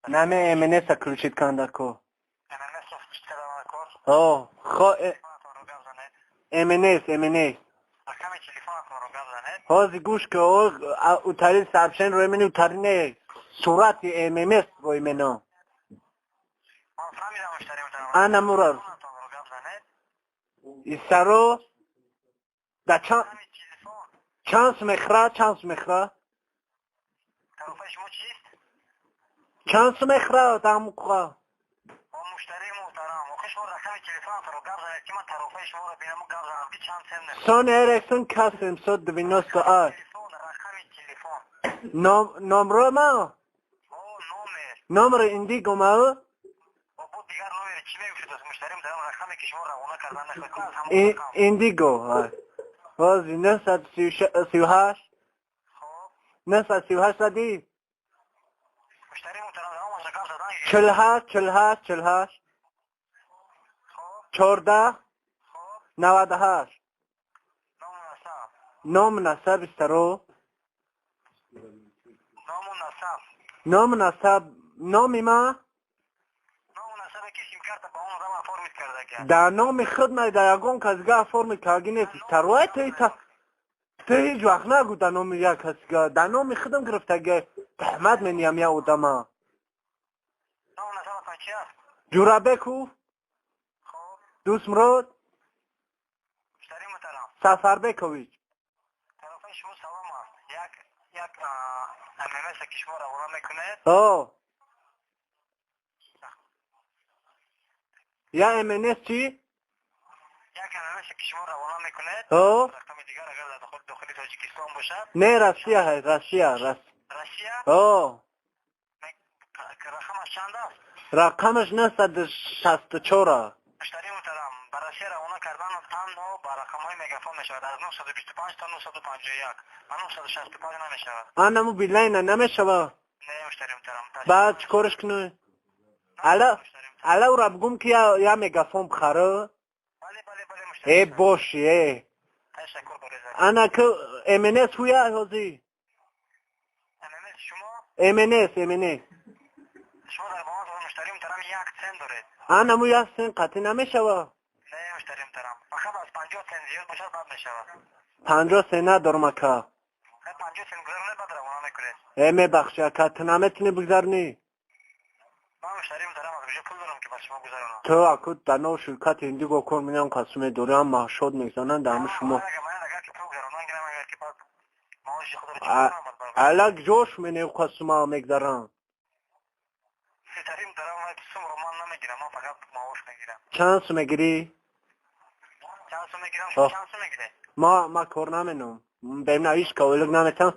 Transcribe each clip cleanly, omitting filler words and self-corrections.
Наме МНС-а включить кандако. ММС-ро включить кардан кор? О, хо Телефонатонро гап занед. МНС, МНС. Рақами телефонатонро гап занед. Ҳозир гӯш ки, утари сообщение рӯи мени, утари не, сурати ММС рӯи мено. Ман фаҳмидам, муштари муҳтарам. Ана мура. Телефонатонро гап занед. Исаро да чанд Рақами телефон. Чанд сум мехӯра, чанд сум мехӯра? Тарофаи шумо чист? Чанд сум мехӯра дамуқа? О, муштарии муҳтарам, охи шумо рақами телефонатонро гап занед, ки ман тарофаи шуморо бинаму гап занам, ки чанд сем мехӯрад. Sony Ericsson K798. Телефон, рақами телефон. Ном номро ма? О, номер. Номери Индиго ма? О, бо дигар номери чӣ мегӯшед, муштарии муҳтарам? Рақаме ки шумо равона кардан мехоҳед, аз ҳамон рақам. Индиго. Ҳозир 938. Хоб. 938 задӣ? Муштарии муҳтарам, давомашро гап задан. 48, 48, 48. Хоб. 14. Хоб. 98. Ному насаб. Ному насаб истаро. Ному насаб. Ному насаб, номи ма? Ному насабе ки симкарта ба он одам оформить кардагиаст. Дар номи худ ма, дар ягон касга оформить кардаги нест. Истароай, ту ҳеҷ вақт нагӯ дар номи як касга, дар номи худам гирифтаги, туҳмат мениям як одама. Ному насабатон чи аст? Ҷурабеков. Хоб. Дӯстмурод. Муштарии муҳтарам. Сафарбекович. Тарофаи шумо салом аст. Як ММС ки шумо равона мекунед. О, я МНС чӣ? Як ММС ки шумо равона мекунед. О. Рақами дигар, агар дар дохили Тоҷикистон бошад. Не, Россия ҳай, Россия. Россия? О. Рақамаш чанд аст? Рақамаш 964-а. Муштарии муҳтарам, ба Россия равона кардан танҳо ба рақамҳои Мегафон мешавад, аз 925 то 951, ба 965 намешавад. Анаму Билайна намешава? Не, муштарии муҳтарам. Баъд чӣ корш кунӣ? Ала ала ура бигум, ки я Мегафон бихарӣ? Бале, муштарии. Э, боши, э. Ташаккур барои занг. Ана ки МНС ҳуя ҳозир. ММС шумо? МНС, МНС. Шумо дар баланс, муштарии муҳтарам, 1 цент доред. Анаму 1 цент қатъӣ намешава? Не, муштарии муҳтарам, фақат аз 50 цент зиёд бошад, бад мешавад. 50 цент надорам, ака. 50 цент гузаронед, баъд равона мекунед. Э, мебахши, ака, ту наметунӣ бигзаронӣ? Ман, муштарии муҳтарам, аз куҷо пул дорам, ки ба шумо гузаронам? Ту аку дар нав ширкати Индиго кор мекунам, қасуме дорӣ, ҳам маҳшод мезананд дар ҳами шумо. Агар ки пул гузаронан гирам, агар ки баъд маоши худро чӣ кунам баъд? Ала ҷош мене қасума мегзарам. Муштарии муҳтарам, сумро ман намегирам, ман фақат маош мегирам. Чанд сум мегирӣ? Чанд сум мегирам? Шумо чанд сум мегиред? Ма кор наменам, бемна ҳеҷ каволик наметам,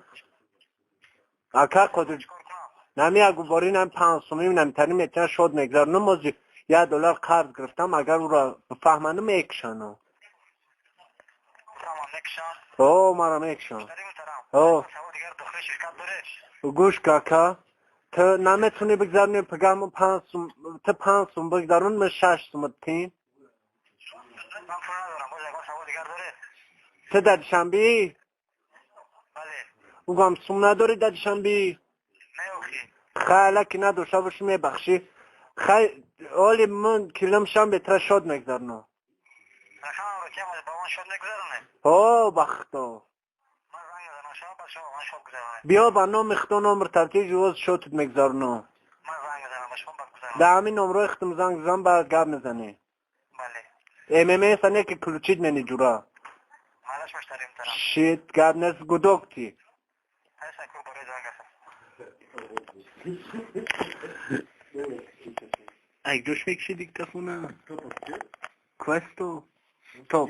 ака қодир. Чикор кунам? Нами агу бори нам 5 сумӣ намитарӣ метавон, шод мегзаронам. Ози 1 доллар қарз гирифтам, агар уро бифаҳманам, мекушану. Тамом, мекушам. О, мара мекушам. Муштарии муҳтарам. О. Савол дигар дохили ширкат доред? Гӯш ка, ака, ту наметунӣ бигзаронӣ пагамо 5 сум? Ту 5 сум бигзарон, ман 6 сум тин. Ман пул надорам. Боз ягон савол дигар доред? Ту дар Душанбеӣ? Бале. Угам сум надорӣ дар Душанбеӣ? Не, охи. Хайла ки надошта бошӣ, мебахшӣ, хай, оли ман килом шанбе тра шод мегзаронам. Рақамамро киам, ба ман шод мегузаронед? О, бахто. Ман занг мезанам шумо, баъд шумо ба ман шод гузаронед. Биё, ба номи худо номер тартиб ҷувоз, шотит мегзаронам. Ман занг мезанам ба шумо, баъд гузаронам. Дар ҳамин номрои худам занг зан, баъд гап мезанӣ. Бале. ММС не ки включить мени, ҷура. Малаш, муштарии муҳтарам. Шит, гап нест, гудок ти. Ташаккур барои зангатон. Ай, ҷош мекуши диктофона? Questo. Стоп.